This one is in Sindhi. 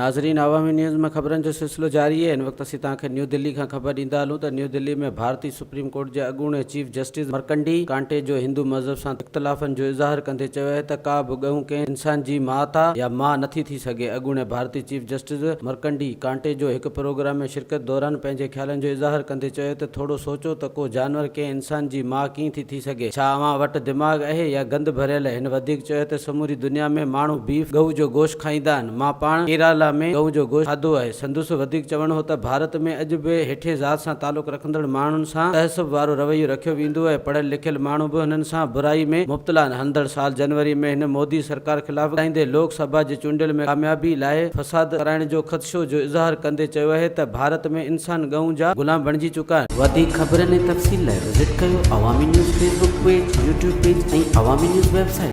ناظرين عوامي نيوز ۾ خبرن جو سلسلو جاري آهي هن وقت اسين توهان کي نيو دلي کان خبر ڏيندا هلون ته نيو دلي ۾ ڀارتي سپريم ڪورٽ جي اڳوڻي چيف جسٽس مرڪنڊي ڪانٽي جو هندو مذهب سان اختلافن جو اظهار ڪندي چيو آهي ته ڪا به ڳئون ڪنهن انسان جي ماتا يا ماء نٿي ٿي سگهي اڳوڻي ڀارتي چيف جسٽس مرڪنڊي ڪانٽي جو هڪ پروگرام ۾ شرڪت دوران پنهنجي خيالن جو اظهار ڪندي چيو ته ٿورو سوچو ته ڪو جانور ڪنهن انسان جي ماء ڪيئن ٿي ٿي سگهي؟ ڇا اوهان وٽ دماغ اهي يا گند ڀريل؟ هن وڌيڪ چيو ته سموري دنيا ۾ ماڻهو بيف، ڳئون جو گوشت، کائيندا آهن. مان پاڻ ڪيرالا ۾ ڳئون جو گوشت کاڌو آهي. سندس وڌيڪ چوڻ هو ته ڀارت ۾ اڄ به هيٺين ذات سان تعلق رکندڙ ماڻهن سان تعصب وارو رويو رکيو ويندو آهي. پڙهيل لکيل ماڻهو به هنن سان برائي ۾ مبتلا آهن. هلندڙ سال جنوري ۾ هن مودي سرڪار خلاف ڳالهائيندي لوڪ سڀا جي چونڊيل ۾ ڪاميابي لاء فساد ڪرائڻ جو خدشو جو اظهار ڪندي چيو آهي ته ڀارت ۾ انسان ڳئون جا غلام بڻجي چڪا آهن. وڌيڪ خبرن ۽ تفصيل لاء وزٽ ڪيو Awami news Facebook page, YouTube page ۽ Awami news website.